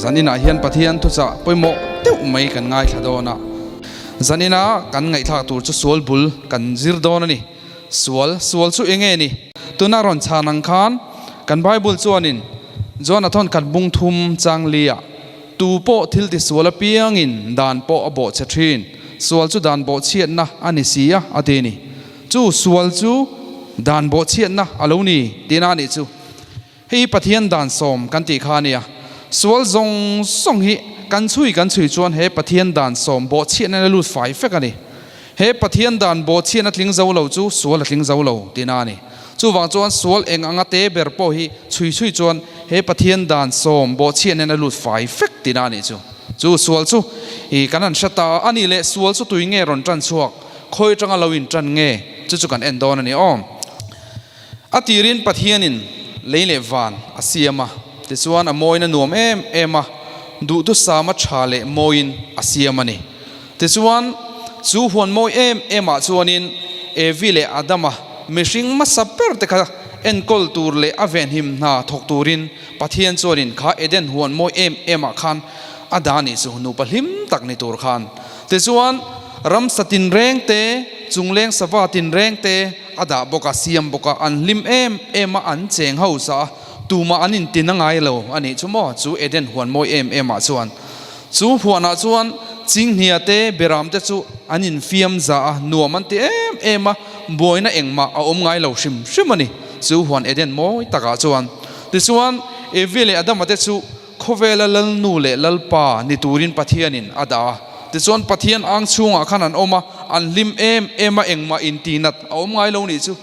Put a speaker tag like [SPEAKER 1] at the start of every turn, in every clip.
[SPEAKER 1] Zaninah hian Pathian thuchah pawimawh deuh mai kan ngaithla dawn a. Zanina kan ngaihthlak tur chu sual bul kan zir dawn a ni. Sual, sual chu eng nge ni? Tuna rawn chhan ang khan kan Bible chuanin John-a thawn khat bung thum chang li-ah, Tu pawh thil ti sual apiangin dan pawh a bawhchhe thin. Sual chu dan bawhchhiatna a ni si a, a ti a ni. Chu sual chu dan bawhchhiatna a lo ni tihna a nih chu. Hei hi Pathian dan sawm kan tih kha a nia. Sual zawng zawng hi kan chhui kan chhui chuan he Pathian dan sawm bawhchhiatna in a lut fai fek a ni. He Pathian dan bawhchhiatna tling zo lo chu sual a tling zo lo tihna a ni. Chuvang chuan sual eng anga te ber pawh hi chhui chhui chuan he Pathian dan sawm bawhchhiatna in a lut fai fek tihna a nih chu. Chu sual chu i kan han hre ta a, a nih leh sual chu tui nge rawn tan chhuak, khawi atanga lo in tan nge chu chu kan en dawn a ni aw. A tirin Pathianin lei leh van a siam a, tichuan a mawina nuam em em a, duhthusama tha leh mawiin a siam a ni. Tichuan, chu huan mawi em emah chuanin Evi leh Adama mihring hmasa ber te kha enkawl tur leh a venhim hna thawk turin Pathian chuanin kha Eden huan mawi em emah khan a dah a nih chu, nupa hlim tak ni tur khan. Tichuan, ramsa tinreng te, chungleng sava tinreng te, A dah bawk a, siam bawk a, an hlim em em a, an cheng hausa a, tumah an intin a ngai lo a nih chu maw? Chu Eden huan mawi em em ah chuan. Chu huanah chuan Chinghnia te, Beram te chu an infiam za a, nuam an ti em em a, buaina engmah a awm ngai lo hrim hrim a ni, chu huan Eden mawi takah chuan. Tichuan, Evi leh Adama te chu Khawvela Lalnu leh Lalpa ni turin Pathianin a dah a. Tichuan Pathian ang chhungah khan an awm a, an hlim em em a, engmah intihnat a awm ngai lo nih chu.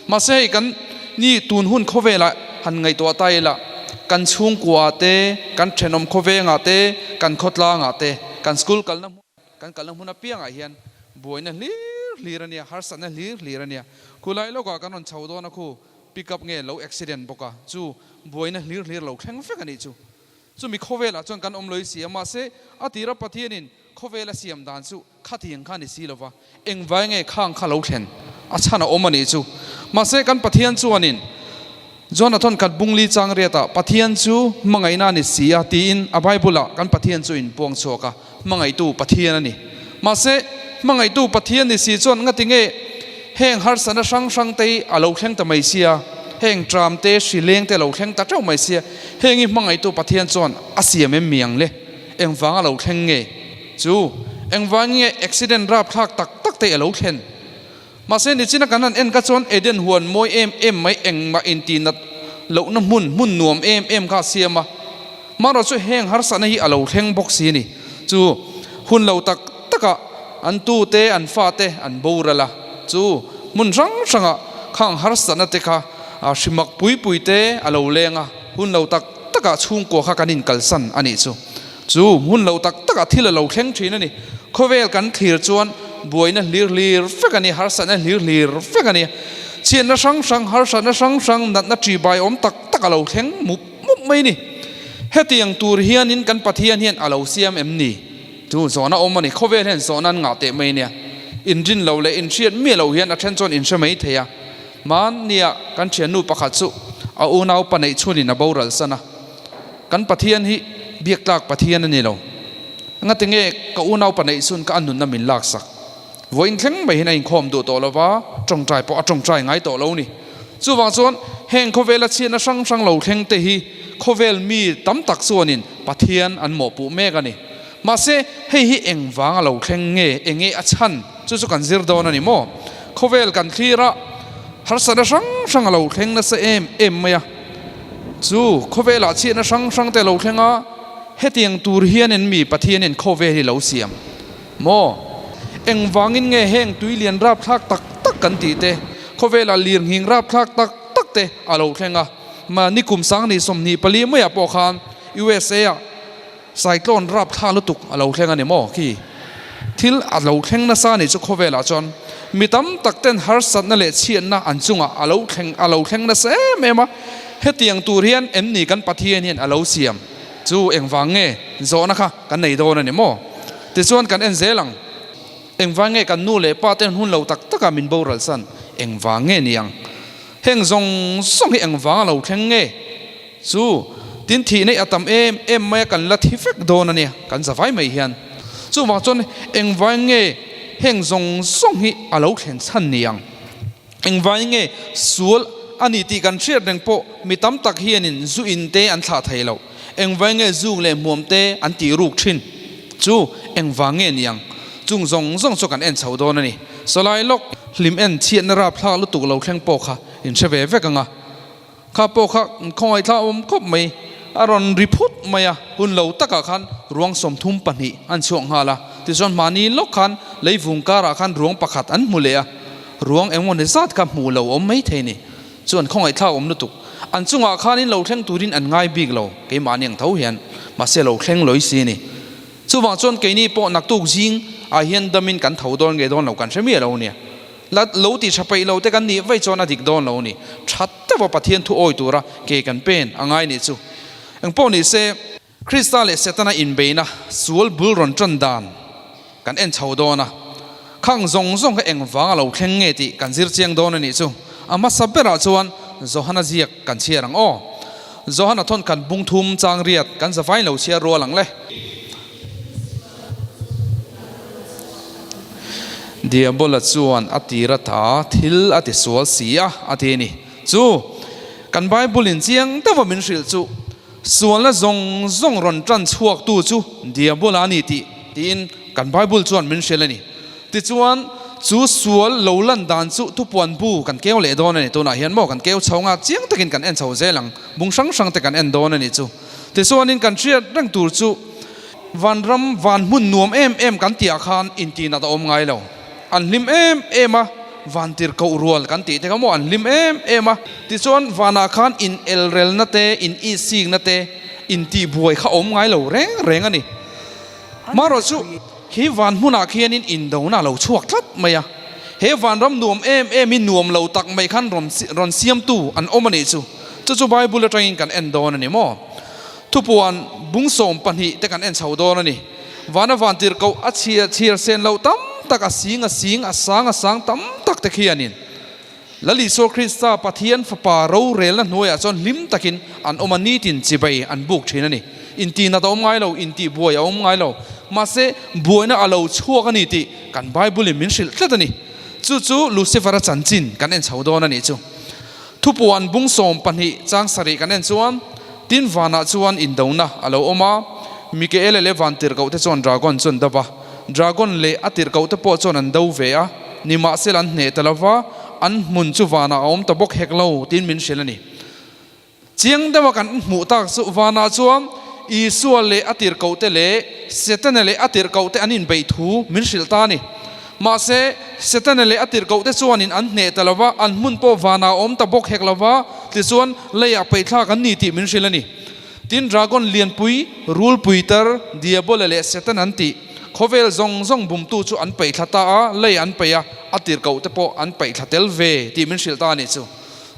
[SPEAKER 1] Mahse hei kan ni tun hun khawvelah han ngaihtuah ta ila, kan chhungkuaah te, kan thenawm khawvengah te, kan khawtlangah te, kan school kalna hmun, kan kalna hmun apiangah hian buaina hlir hlir a nia, harsatna hlir hlir a nia. Khulai lawkah kan rawn chho dawn a khu, Pick up nge lo accident bawk a, chu buaina hlir hlir lo thleng vek a nih chu. Chumi khawvelah chuan kan awm loi si a, mahse a tira Pathianin khawvel a siam dan chu khatiang kha a ni si lova, engvai nge khang kha lo thlen a chhan a awm a nih chu. Mahse kan Pathian chuanin Jonathan khat bungli chang riatah Pathian chu hmangaihna a ni si a tiin a Bible-ah kan Pathian chu inpuang chhuak a, Hmangaihtu Pathian a ni. Mahse, hmangaihtu Pathian ni si chuan ngati nge heng harsatna hrang hrang te hi a lo thleng ta mai sia, heng tram te, hri leng te a lo thleng ta teuh mai sia, heng hi hmangaihtu Pathian chuan a siam em mi ang le? Engvang a lo thleng nge chu? Engvang nge accident rapthlak tak tak te hi a lo thlen? Mahse, nichina kan han en kha chuan Eden huan mawi em em mai engmah intihnat lohna hmun, hmun nuam em em kha a siam a. Hmanraw chu heng harsatna hi a lo thleng bawk si a ni. Chu hun lo tak takah an tute, an fate an boral a. Chu hmun hrang hrangah khang harsatna te kha hrimak pui pui te a lo leng a. Hun lo tak takah chhungkua kha kan inkalsan a nih chu. Chu hmun lo tak takah thil a lo thleng thin a ni. Khawvel kan thlir chuan buaina hlir hlir vek a ni, harsatna hlir hlir vek a ni. Chhiatna hrang hrang, harsatna hrang hrang, natna ṭibai awm tak tak a lo thleng mup mup mai a ni. Hetiang tur hianin kan Pathian hian a lo siam em ni? Chu zawhna awm a ni. Khawvel hian zawhna an ngah teh mai a nia. Inrin lo leh inhriat miah lo hian a then chuan inhre mai thei a. Hmannia kan thiannu pakhat chu a unau pa neih chhunin a boral san a. Kan Pathian hi biak tlak Pathian a ni lo. Ngati nge ka unaupa neih chhun ka a nunna min laksak? Vawiin thleng mai hian a inkhawm duh tawh lo va, tawngtai pawh a tawngtai ngai tawh lo ni. Chuvang chuan heng khawvela chhiatna hrang hrang lo thleng te hi khawvel mi tam tak chuanin Pathian an mawhpuh mek a ni. Mahse hei hi engvang a lo thleng nge, enge a chhan chu chu kan zir dawn a ni maw? Khawvel kan thlir a, harsatna hrang hrang a lo thleng nasa em em mai a. Chu khawvelah chhiatna hrang hrang te lo thleng a, hetiang tur hianin mi Pathianin khawvel hi lo siam maw? Engvangin nge heng tui lian rapthlak tak tak kan tih te, khawvelah lirnghing rapthlak tak tak te a lo thleng a, mahni kum sangni 24 maiah pawh khan USA ah Cyclone rapthla lutuk a lo thleng a ni maw? Khi thil a lo thleng nasa a nih chu khawvelah chuan mi tam tak ten harsatna leh chhiatna an chungah a lo thleng a lo thleng nasa em em a. Hetiang tur hian em ni kan Pathian hian a lo siam chu engvang nge zawhna kha kan nei dawn a ni maw? Tichuan kan en zel ang. Engvang nge kan nu leh pa ten hun lo tak taka min boral san engvang nge ni ang? Heng zawng zawng hi engvang a lo thleng nge? Chu. Tin thihna hi a tam em em mai a, kan la thi vek dawn a nia, kan za vai mai hian. Chuvang chuan engvai nge heng zawng zawng hi a lo thlen chhan ni ang? Engvai nge sual a ni tih kan hriat reng pawh mi tam tak hianin zu in te an thlah thei lo. Engvai nge zuk leh hmuam te an tih ruk thin? Chu engvang nge ni ang? Chung zawng zawng chu kan en chho dawn a ni. Sawlai lawk hlim en chhiatna rapthlak lutuk lo thleng pawh kha in hre ve vek ang a. Kha pawh kha khawngaihthla awm khawp mai, a rawn ri phut mai a, hun lo takah khan ruang 32 an chhuak nghal a, tichuan mahni lawk khan leivung karah khan ruang pakhat an hmu leh a, ruang engmawni zat kha hmuh lo awm mai thei ni, chuan khawngaihthlak awm lutuk. An chungah khanin lo thleng turin an ngai bik lo, keimahni ang tho hian, mahse lo thleng lawi si a ni. Chuvang chuan keini pawh naktuk zing ah hian damin kan tho dawn nge dawn lo kan hre miah lo nia. La lo ti tha peih lo te kan nih vaih chuan a dik dawn lo ni. Tha deuha Pathian thu awi tura ke kan pen a ngai nih chu. Engpawh ni se, Krista leh Setana inbeihna sual bul rawn tan dan kan en chho dawn a, khang zawng zawng kha engvang a lo thleng nge tih kan zir chiang dawn a nih chu. A hmasa berah chuan Johana ziak kan chhiar ang aw. Johana thawn kan bung thum chang riat kan zavain lo chhiar rual ang le. Diabola chuan a tir ata thil a ti sual si a, a ti a ni. Chu kan Bible-in chiang deuha min hrilh chu, sualna zawng zawng rawn tan chhuaktu chu Diabola a ni tih tiin kan Bible chuan min hrilh a ni. Tichuan, chu sual lo lan dan chu thupuan bu kan keu leh dawn a ni. Tunah hian maw kan keu chho nga chiang takin kan en chho zel ang, bung hrang hrang te kan en dawn a ni chu. Tichuanin kan hriat reng tur chu vanram van hmun nuam em em kan tihah khan intinat a awm ngai lo. An hlim em em a, van tir koh rual kan tih te kha maw an hlim em em a. Tichuan vanah khan in elrelna te, in ihsikna te, intihbuai kha awm ngai lo reng reng a ni. Marawh chu khi van hmunah khianin indona a lo chhuak tlat mai a, he vanram nuam em em hi nuam lo tak mai khan rawn rawn siamtu an awm a nih chu. Chu chu Bible atangin kan en dawn a ni maw? Thupuan bung 12 te kan en chho dawn a ni. Vana van tirhkoh a chhiar chhiar sen loh tam tak a sing a sing a sang a sang tam tak te khianin Lal Isua Krista Pathian Fapa rorelna hnuaiah chuan hlim takin an awm a, nitin chibai an buk thin a ni. Intihnat a awm ngai lo, intihbuai a awm ngai lo. Mahse, buaina a lo chhuak a ni tih kan Bible-in min hrilh tlat a ni. Chu chu Lucifer-a chanchin kan en chho dawn a nih chu. Thupuan bung 12 chang sarih kan en chuan, Tin vanah chuan indona a lo awm a, Mikaela leh van tirhkohte chuan dragon chu an do va. Dragon leh a tirhkohte pawh chuan an do ve a, nimahsela an hneh ta lo va, an hmun chu vanah a awm ta bawk hek lo tiin min hrilh a ni. Chiang deuha kan hmuh tak chu vanah chuan Isua leh a tirhkohte leh Setana leh a tirhkohte an inbeih thu min hrilh ta a ni. Mahse, Setana leh a tirhkohte chuanin an hneh ta lo va, an hmun pawh vanah a awm ta bawk hek lo va, tichuan leiah peihthlak an ni tih min hrilh a ni. Tin, dragon lianpui, rulpui tar, Diabola leh Satan an tih, khawvel zawng zawng bumtu chu an peihthla ta a, lei an peih a, a tirhkohte pawh an peihthla tel ve tih min hrilh ta a nih chu.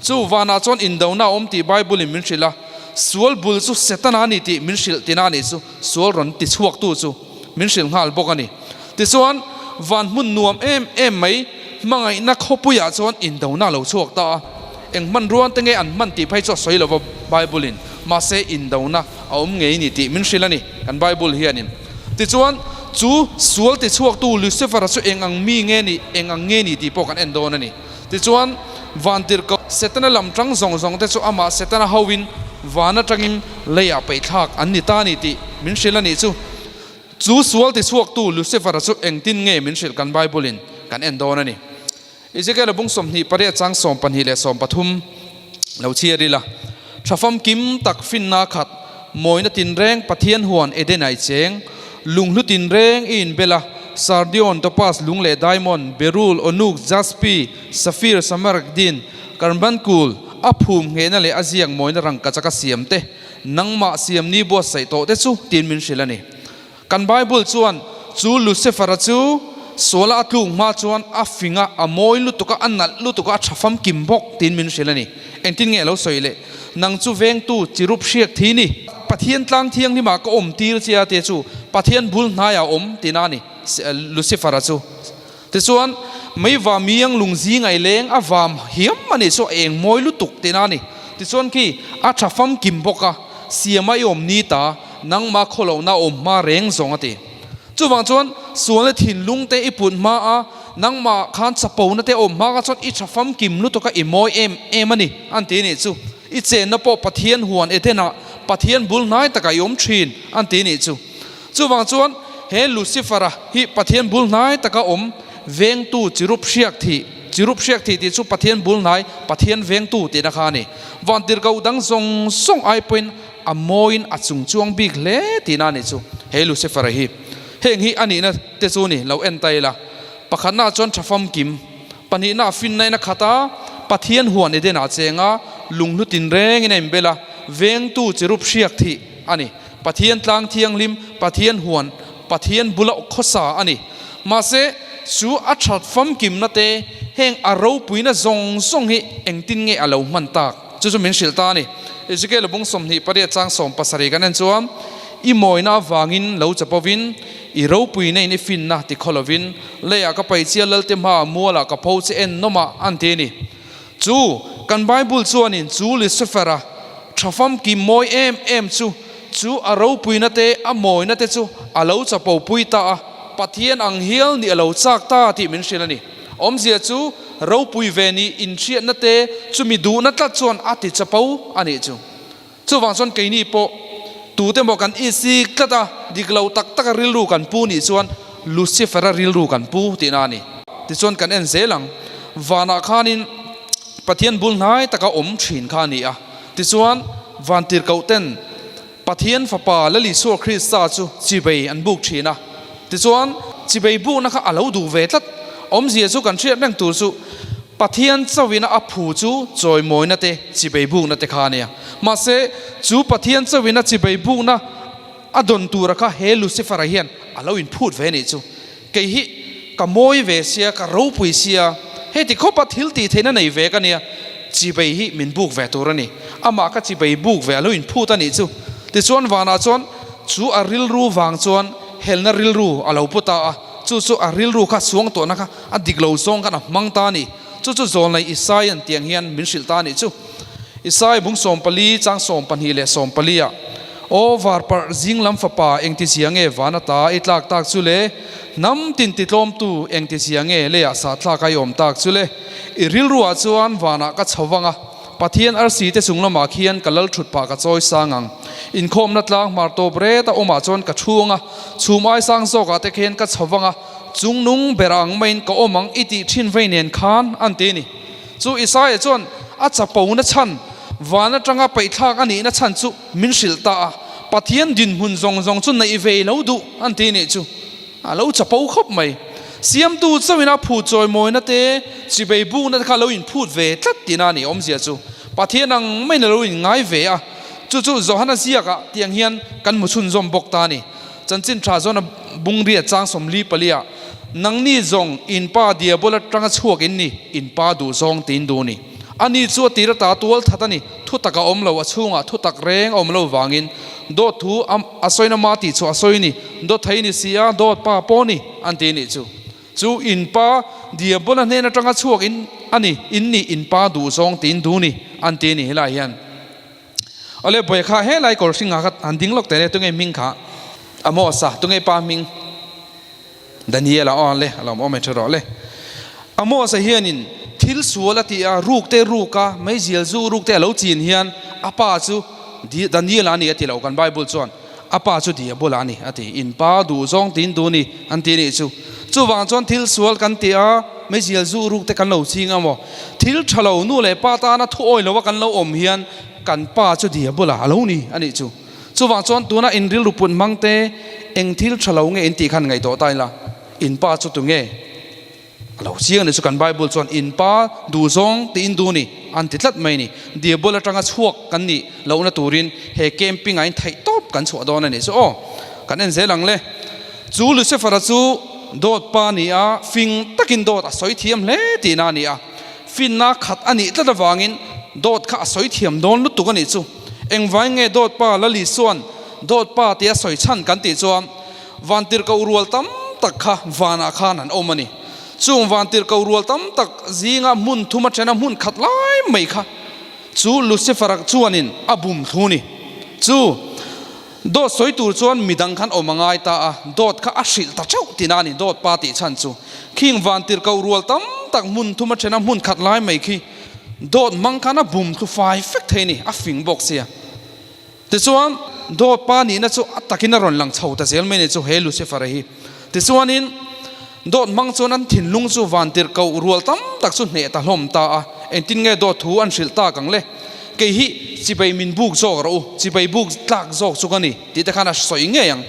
[SPEAKER 1] Chu vanah chuan indona a awm tih Bible-in min hrilh a, sual bul chu Setana a ni tih min hrilh tina a nih chu, sual rawn ti chhuaktu chu min hrilh nghal bawk a ni. Tichuan, van hmun nuam em em mai hmangaihna khawpuiah chuan indona a lo chhuak ta a. Eng hmanruan te nge an hman tih phei chu a sawi lo va Bible-in, mahse indona a awm ngei ni tih min hrilh a ni kan Bible hianin. Tichuan, chu sual ti chhuaktu Lucifer-a chu eng ang mi nge ni, eng ang nge ni tih pawh kan en dawn a ni. Tichuan, vantirhkoh Setana lam tang zawng zawng te chu amah Setana hoin van atangin leiah peihthlak an ni ta a ni tih min hrilh a nih chu. Chu sual tichhuaktu Lucifer-a chu engtin nge min hrilh kan Bible-in kan en dawn a ni. Ezekiel-a bung 28 chang 12 leh 13 lo chhiar ila, Tha famkim tak finna khat, mawina tinreng Pathian huan Eden-a i cheng, lunghlu tinreng i inbel a, sardion, topaz, lung leh diamond, beryl, onyx, jaspi, sapphire, smaragdine, carbuncle, a phum nghehna leh a ziak mawina rangkachak a siam te, nangmah siam ni buatsaih tawh te chu tiin min hrilh a ni. Kan Bible chuan chu Lucifer-a chu suala a tluk hma chuan a fing a, a mawi lutuk a, a nalh lutuk a, a tha famkim bawk tiin min hrilh a ni. Engtin nge a lo sawi leh? Nang chu vengtu chirup hriak thi ni. Pathian tlang thianghlimah ka awm tir che a tia chu Pathian bul hnaiah a awm tina a ni Lucifer-a chu. Tichuan, mei vam iang lung zing ai leng a vam hiam a nih chu a eng mawi lutuk tina a ni. Tichuan khi a tha famkim bawk a. Siama i awm ni ta, nangmah khawlohna a awm hma reng zawng a ti. Chuvang chuan sualna thinlung te i put hma a, nangmah khan chapona te a awm hma kha chuan i tha famkim lutuk a, i mawi em em a ni an ti nih chu. I chenna pawh Pathian huan Edenah Pathian bul hnai takah i awm thin an ti nih chu. Chuvang chuan he Lucifer-a hi Pathian bul hnai taka awm vengtu chirup hriak thih, chirup hriak thih tih chu Pathian bul hnai, Pathian vengtu tihna kha a ni. Vantirhkoh dang zawng zawng ai pawhin a mawiin a chung chuang bik hle tihna a nih chu he Lucifer-a hi. Heng hi a nihna te chu ni lo en ta ila. Pakhatnaah chuan tha famkim, pahnihnaah finnain a khat a, Pathian huan Edenah a cheng a, lunghlu tinrengin a inbel a, vengtu chirup hriak thih a ni. Pathian tlang thianghlim, Pathian huan, Pathian bula khawsa a ni. Mahse, chu a that famkimna te, heng a ropuina zawng zawng hi engtin nge a lo hman tak? Chu chu min hrilh ta a ni. Ezekiel bung 28 chang 70 kan en chuan, I mawina avangin lo chapovin, i ropuina in i finna ti khaw lovin, leiah ka paichia Lalte hmaah mualah ka pho che en nawmah an ti a ni. Chu kan Bible chuanin chu Lucifer-a tha famkim mawi em em chu, chu a ropuina te, a mawina te chu a lo chapopui ta a, Pathian ang hial nih a lo chak ta tih min hrilh a ni. Awmzia chu ropui ve nih inhriatna te chumi duhna tlat chuan a ti chapo a nih chu. Chuvang chuan keini pawh tute maw kan isik tlat a, dik lo tak taka rilru kan pu nih chuan Lucifer-a rilru kan pu tihna a ni. Tichuan kan en zel ang, vanah khanin Pathian bul hnai taka awm thin kha a ni a. Tichuan van tirhkoh ten Pathian Fapa Lal Isua Krista chu chibei an buk thin a. Tichuan chibei bukna kha a lo duh ve tlat. Awmzia chu kan hriat reng tur chu Pathian chauhina a phu chu chawimawina te, chibei bukna te kha a nia. Mahse, chu Pathian chauhina chibei bukna a dawn tura kha he Lucifer-a hian a lo inphut ve nih chu. Kei hi ka mawi ve sia, ka ropui sia, heti khawpa thil tih theihna nei ve ka nia, chibei hi min buk ve tur a ni. Amah kha chibei buk ve a lo inphut a nih chu. Tichuan vanah chuan chu a rilru vang chuan helna rilru a lo pu ta a, chu chu a rilru kha suangtuahna kha A dik lo zawng khan a hmang ta a ni. Chu chu Zawlnei Isaia'n tiang hian min hrilh ta a nih chu. Isai bung 14 chang 12 leh 14 ah, Aw varparh zing lam fapa engti zia nge van ata i tlak tak chu le? Hnam tin ti tlawmtu engti zia nge leiah sahthlak a i awm tak chu le? I rilruah chuan vanah ka chho vang a, Pathian arsi te chung lamah khian ka lal thut phah ka chawi sang ang. Inkhawmna tlang hmar tawp ret a awmah chuan ka thu ang a, chhum ai sang zawkah te khian ka chho vang a, Chungnung ber ang maiin ka awm ang i tih thin vei nen khan an ti a ni. Chu Isaia chuan a chapona chhan, van atanga paihthlak a nihna chhan chu min hrilh ta a, Pathian dinhmun zawng zawng chu neih ve lo duh an ti a nih chu. A lo chapo khawp mai. Siamtu chauhin a phut chawimawina te, chibei bukna te kha a lo inphut ve tlat tihna a ni awmzia chu. Pathian ang maiin a lo inngai ve a, chu chu Johana ziakah tiang hian kan hmu chhunzawm bawk ta a ni. Chanchin tha zawn a bungria chang 44 ah, Nangni zawng in pa diabol atanga chhuak in ni, in pa duh zawng tiin duh ni. Ani chu a tir ata tual that a ni, thu tak a awm lo, a chhungah thu tak reng a awm lo vangin dawt thu a sawina ma tih chu a sawi ni, dawt thei ni si a, dawt pa pawh ni, an ti nih chu. Chu in pa diabol a hnen atanga chhuak in a ni, in ni, in pa duh zawng tiin duh ni, an ti ni helai hian. Awle bawi kha helai kawr hringa kha han ding lawk teh le tunge hming kha Amos-a tunge pa hming Daniel-a aw le a lo awm e tha rawh le Amos-a hianin thil sual a tih a ruk te ruk a meizial zu ruk te a lo chin hian a pa chu Daniel-a a ni a ti lo kan Bible chuan a pa chu Diabola a ni a ti. In pa duh zawng tiin duh ni an ti nih chu. Chuvang chuan thil sual kan ti a, meizial zu ruk te kan lo ching a maw? Thil tha lo nu leh pa tana thu awi lo a kan lo awm hian kan pa chu Diabola a lo ni a nih chu. Chuvang chuan tuna in rilru put hmang te eng thil tha lo nge in tih khan ngaihtuah ta ila, in pa chu tunge? A lo chiang a ni chu kan Bible chuan in pa duh zawng tiin duh ni an ti tlat mai ni. Diabol atanga chhuak kan nih lohna turin he camping ah in theih tawp kan chhuah dawn a nih chu aw. Kan en zel ang le. Chu Lucifer-a chu dawt pa ni a, fing takin dawt a sawi thiam hle tihna a ni a. Finna khat a nih tlat avangin dawt kha a sawi thiam dawn lutuk a nih chu. Engvai nge dawt pa Lali chuan dawt pa tia sawi chhan kan tih chuan Vantirhkoh rual tam tak kha vanah khan an awm a ni. Chung vantirhkoh rual tam tak zinga hmun thum a then a hmun khat lai mai kha chu Lucifer-a chuanin a bum thlu ni. Chu dawt sawi tur chuan midang khan awm a ngai ta a, dawt kha a hrilh ta theuh tina a ni, dawt pa tih chhan chu. Khing vantirhkoh rual tam tak hmun thum a then a, hmun khat lai mai khi dawt hmang khan a bum thlu fai fek thei a ni, a fing bawk sia. Tichuan, dawt pa nihna chu a takin a rawn lang chho ta zel mai a ni chu he Lucifer-a hi. Tichuanin, dawt hmang chuan an thinlung chu vantirhkoh rual tam tak chu hneh ta hlawm ta a, engtin nge dawt thu an hrilh tak ang le? Kei hi chibai min buk zawk rawh u, chibai buk tlak zawk chu ka ni tih te khan a sawi ngei ang.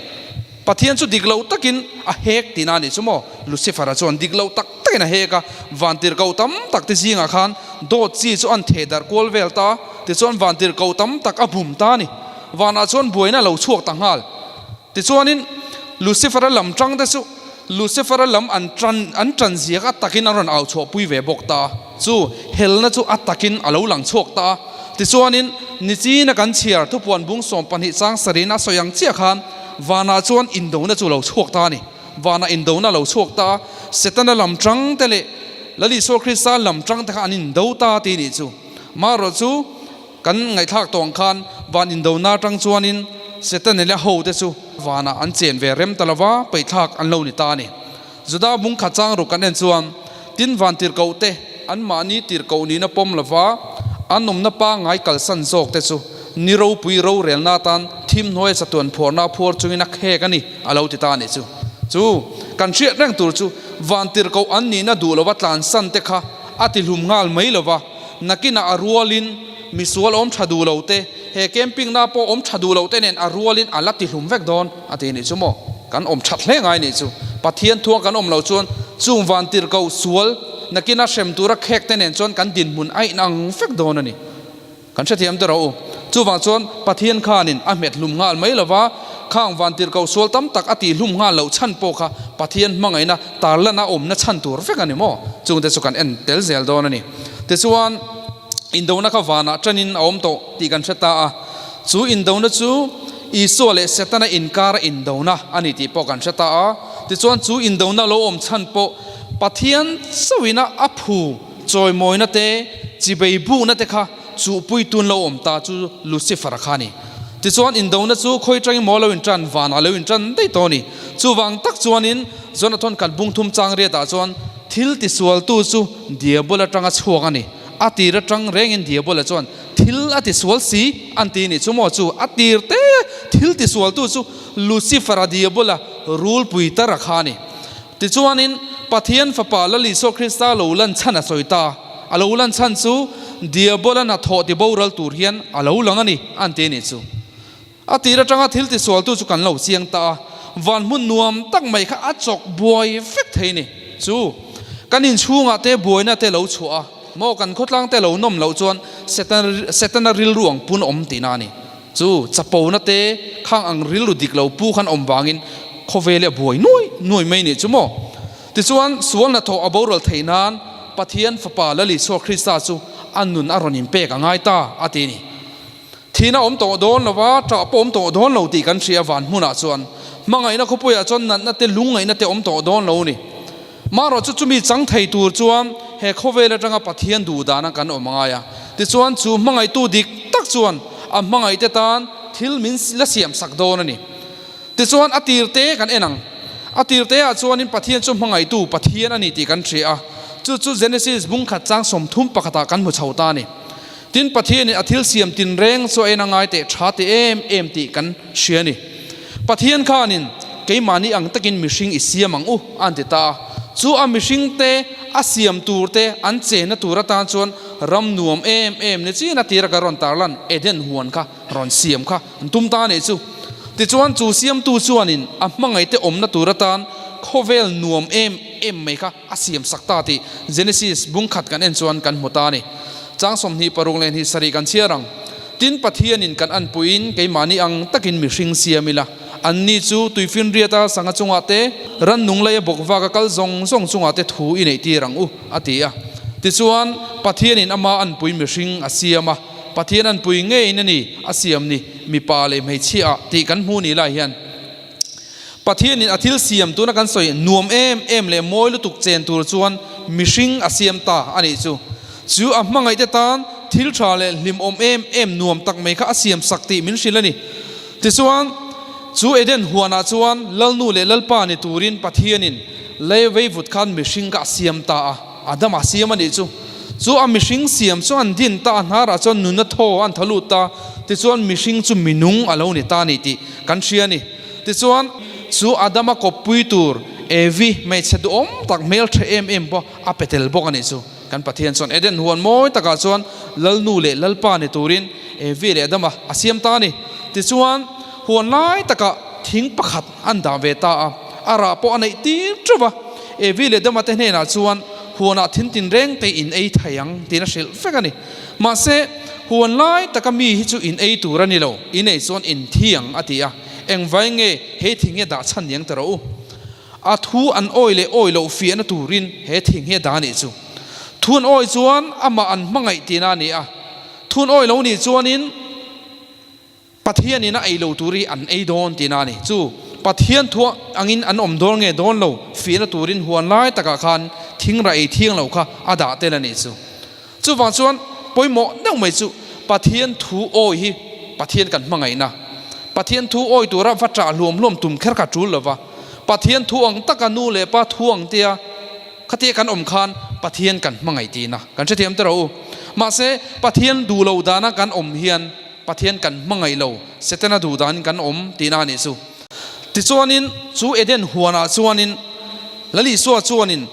[SPEAKER 1] Pathian chu dik lo takin a hek tihna a nih chu maw? Lucifer-a chuan dik lo tak takin a hek a, vantirhkoh tam tak te zingah khan dawt chi chu an theh darh kual vel ta, tichuan vantirhkoh tam tak a bum ta a ni. Vanah chuan buaina a lo chhuak ta nghal. Tichuanin Lucifer-a lam tang te chu Lucifer-a lam an tan an tan ziak a takin an rawn au chhuahpui ve bawk ta a, chu helna chu a takin a lo lang chhuak ta a. Tichuanin nichina kan chhiar thupuan bung 12 chang sarihna a sawi ang chiah khan vanah chuan indona chu a lo chhuak ta a ni. Vanah indona a lo chhuak ta a, Setana lam tang te leh Lal Isua Krista lam tang te kha an indo ta tih nih chu. Marawh chu. Kan ngaihthlak tawh ang khan van indona atang chuanin Setana leh a hote chu vanah an chen ve rem ta lova peihthlak an lo ni ta a ni. Juda bung khat chang ruk kan en chuan tin van tirhkoh te anmahni tirhkoh nihna pawm lova an awmna pangngai kalsan zawk te chu ni ropui rorelna atan thim hnuaia chatuan phuarna a phuar chungin a khek a ni a lo ti ta a nih chu. Chu kan hriat reng tur chu van tirhkoh an nihna duh lova tlansan te kha a tihlum nghal mai lova, Nakinah a rualin misual awm tha duh lo te, he camping na pawh awm tha duh lo te nen a rualin a la tihlum vek dawn a ti nih chu maw? Kan awm that hle ngai nih chu. Pathian thuang kan awm loh chuan chung van tirhkoh sual nakina hrem tura khek te nen chuan kan dinhmun a inang vek dawn a ni. Kan hrethiam te rawh u. Chuvang chuan Pathian khanin a hmet hlum nghal mai lova, khang van tirhkoh sual tam tak a tihhlum nghal loh chhan pawh kha Pathian hmangaihna tarlan a awmna chhan tur vek a ni maw? Chungte chu kan en tel zel dawn a ni. Tichuan, indona kha vanah tanin a awm tawh tih kan hre ta a. Chu indona chu Isua leh Setana inkara indona a ni tih pawh kan hre ta a. Tichuan, chu indona lo awm chhan pawh Pathian chauhina a phu chawimawina te, chibei bukna te kha chuhpui tun lo awm ta chu Lucifer-a kha a ni. Tichuan, indona chu khawi tangin maw lo intan, vanah lo intan daih tawh a ni. Chuvang tak chuanin Jonathan khat bung thum chang riatah chuan thil tisualtu chu Diabola atanga chhuak a ni. A tir atang rengin Diabola chuan thil a tisual si an ti nih chu maw chu a tir te thil tisualtu chu Lucifer-a Diabola rulpui tara kha a ni. Tichuanin Pathian Fapa Lal Isua Krista lo lan chhan a sawi ta. A lo lan chhan chu Diabola hnathawh tiboral tur hian a lo lang a ni an ti nih chu. A tir atanga thil tisualtu chu kan lo chiang ta a, van hmun nuam tak mai kha a chawk buai vek thei ni. Chu kan inchhungah te buaina te lo chhuah a, maw kan khawtlang te lo nawm loh chuan Setana rilru ang pun awm tihna a ni. Chu chapona te khang ang rilru dik lo pu khan awm vangin khawvel hi a buai nuai nuai mai nih chu maw. Tichuan sual hnathawh a boral theih nan Pathian Fapa Lal Isua Krista chu a nun a rawn inpek a ngai ta a ti a ni. Thihna awm tawh dawn lo va, ṭah pawh awm tawh dawn lo tih kan hria van hmunah chuan hmangaihna khawpuiah chuan natna te lungngaihna te awm tawh dawn lo a ni. Marawh chu chumi chang thei tur chuan he khawvel atanga Pathian duh dana kan awm a ngai a. Tichuan chu hmangaihtu dik tak chuan a hmangaihte tan thil min la siam sak dawn a ni. Tichuan a tir te kan en ang. A tir te ah chuanin Pathian chu hmangaihtu Pathian a ni tih kan hria a. Chu chu Genesis bung khat chang 31 ah kan hmu chho ta a ni. Tin Pathianin a thil siam tinreng chu a en a ngai teh tha ti em em tih kan hria a ni. Pathian khanin keimahni ang takin mihring i siam ang u a an ti ta a. Chu a mihring te a siam tur te an chenna tur atan chuan ram nuam em em ni chin a tira ka rawn tarlan Eden huan kha rawn siam kha an tum ta a nih chu. Tichuan chu siamtu chuanin a hmangaihte awmna tur atan khawvel nuam em em mai kha a siam sak ta tih Genesis bung khat kan en chuan kan hmu ta a ni. Chang 26 27 kan chhiar ang. Tin Pathianin kan anpuiin keimahni ang takin mihring siam ila, anni chu tuifinriata sangha chungah te, rannung leia bawk vaka kal zawng zawng chungah te thu i neih tir ang u, a ti a. Tichuan, Pathianin ama anpui mihring a siam a, Pathian anpui ngeiin a ni a siam ni, mipa leh hmeichhia ah tih kan hmu ni lai hian. Pathianin a thil siam tuna kan sawi nuam em em leh mawi lutuk chen tur chuan mihring a siam ta a nih chu. Chu a hmangaihte tan thil tha leh hlimawm em em nuam tak mai kha a siam sak tih min hrilh a ni. Tichuan, chu Eden huanah chuan Lalnu leh Lalpa ni turin Pathianin lei veivut khan mihring kha a siam ta a, Adama siam a nih chu. Chu a mihring siam chu an din ta a, hnarah chuan nunna thaw an tha lut ta, tichuan mihring chu minung a lo ni ta a ni tih kan hria a ni. Tichuan, chu Adama kawppui tur Evi, hmeichhe duhawm tak hmeltha em em pawh a pe tel bawk a nih chu. Kan Pathian chuan Eden huan mawi takah chuan Lalnu leh Lalpa ni turin Evi leh Adama a siam ta a ni. Tichuan, huan lai takah thing pakhat an dah ve ta a, a rah pawh a neih tir teuh va. Evi leh Adama te hnenah chuan huanah thing tinreng te in ei thei ang tiin a hrilh vek a ni. Mahse, huan lai taka mi hi chu in ei tur a ni lo, in ei chuan in thi ang a ti a. Engvai nge he thing hi a dah chhan niang ta rawh u. A thu an awi leh awi loh fiahna turin he thing hi a dah a nih chu. Thu an awi chuan amah an hmangaih tihna a ni a, thu an awi lo nih chuanin Pathianin a ei lo tur hi an ei dawn tihna a ni. Chu Pathian thu angin an awm dawn nge dawn lo fiahna turin huan lai takah khan thingrah ei thiang lo kha a dah tel a nih chu. Chuvang chuan pawimawh deuh mai chu Pathian thu awi hi Pathian kan hmangaihna, Pathian thu awi tura va ṭah hluam hluam tum kher kha ṭul lova, Pathian thu ang taka nu leh pa thu ang tia khatia kan awm khan Pathian kan hmangaih tihna kan hrethiam ta rawh u. Mahse Pathian duh lo dana kan awm hian Pathian kan hmangaih lo, Setana duh danin kan awm tihna a nih chu. Tichuanin chu Eden huanah chuanin Lal Isua chuanin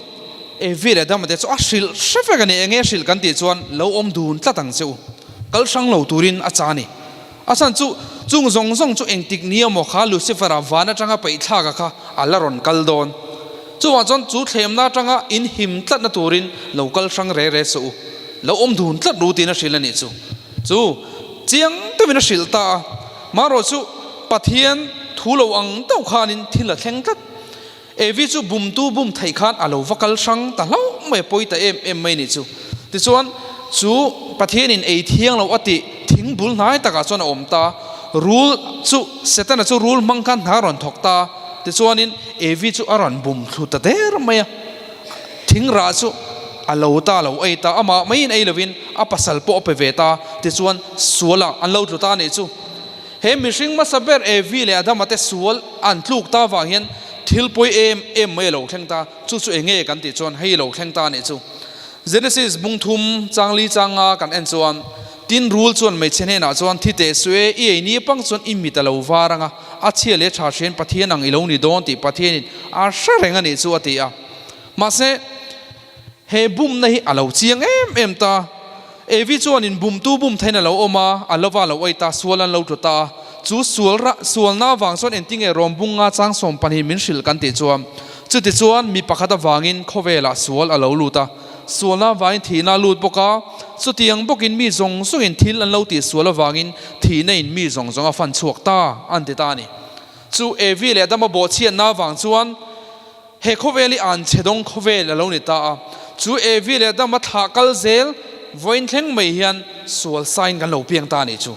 [SPEAKER 1] Evi leh Adama te chu a hrilh hre vek a ni. Enge hrilh kan tih chuan lo awm dun tlat ang che u. Kal hrang lo turin a cha a ni. A chhan chu chung zawng zawng chu engtik ni emaw kha Lucifer-a van atanga paihthlaka kha a la rawn kal dawn. Chuvang chuan chu thlemna atanga in him tlatna turin lo kal hrang re re suh u. Lo awm dun tlat ru tiin a hrilh a nih chu. Chu chiang deuhin a hrilh ta a. Marawh chu Pathian thu lo ang deuh khanin thil a thleng tlat. Evi chu bumtu bum theih khan a lo va kal hrang ta hlauh mai a, pawi ta em em mai nih chu. Tichuan, chu Pathianin ei thiang lo a tih thing bul hnai takah chuan a awm ta. Rul chu, Setana chu rul hmang khan hna a rawn thawk ta. Tichuanin Evi chu a rawn bum thlu ta der mai a. Thing rah chu a lo ta lo ei ta, amah maiin ei lovin a pasal pawh a pe ve ta. Tichuan, sualah an lo tlu ta nih chu. He mihring hmasa ber Evi leh Adama te sual an tluk ta vang hian thil pawi em em mai a lo thleng ta. Chu chu enge kan tih chuan hei lo thleng ta nih chu. Genesis bung thum changli changa kan en chuan tin rul chuan hmeichhe hnenah chuan thi teh suh e, i ei ni pang chuan i mit a lo var anga, a chhia leh tha hriain Pathian ang i lo ni dawn tih Pathianin a hre reng a nih chu a ti a. Mahse. He bumna hi a lo chiang em em ta. Evi chuanin bumtu bum theiin a lo awm a, a lova a lo ei ta, sual an lo tlu ta a. Chu sual rah, sualna avang chuan engtinge rawm bunga chang 12 min hrilh kan tih chuan, chutichuan mi pakhat avangin khawvelah sual a lo lut a, sualna avangin thihna a lut bawk a, chutiang bawkin mi zawng zawngin thil an lo tih sual avangin thihna in mi zawng zawng a fan chhuak ta an ti ta a ni. Chu Evi leh Adama bawhchhiatna avang chuan, He khawvel hi an chhe dawng khawvel a lo ni ta a, chu Evi leh Adama thlah kal zel vawiin thleng mai hian sual sain kan lo piang ta a nih chu.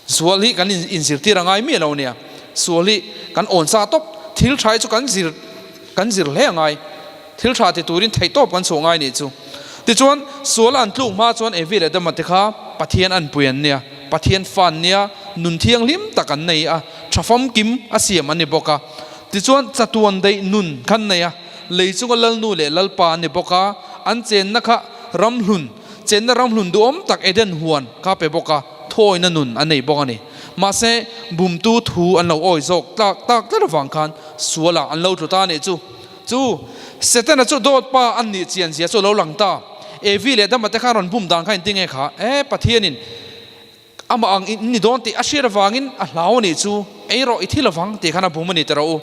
[SPEAKER 1] Sual hi kan inzirtir a ngai miah lo nia, sual hi kan awn sa tawp, thil tha hi chu kan zir kan zir hle a ngai, thil tha ti turin theihtawp kan chhuah ngai a nih chu. Tichuan, sual an tluk hma chuan Evi leh Adama te kha Pathian an pui an nia, Pathian fa an nia, nun thianghlim tak an nei a, tha famkim a siam an ni bawk a. Tichuan, chatuan daih nun khan nei a, lei chunga Lalnu leh Lalpa an ni bawk a, an chenna kha ramhlun, chenna ramhlun duhawm tak Eden huan kha pe bawk a, thuawina nun an nei bawk a ni. Mahse, bumtu thu an lo awi zawk tlak tak tlat avang khan sualah an lo tlu ta a nih chu. Chu, Setana chu dawt pa an nih chian zia chu a lo lang ta. Evi leh Adama te khan rawn bum dan kha engtin nge kha? E, Pathianin Amah ang in ni dawn tih a hriat avangin a hlau a nih chu, ei rawh i thi lovang tih khan a bum a ni ta rawh u.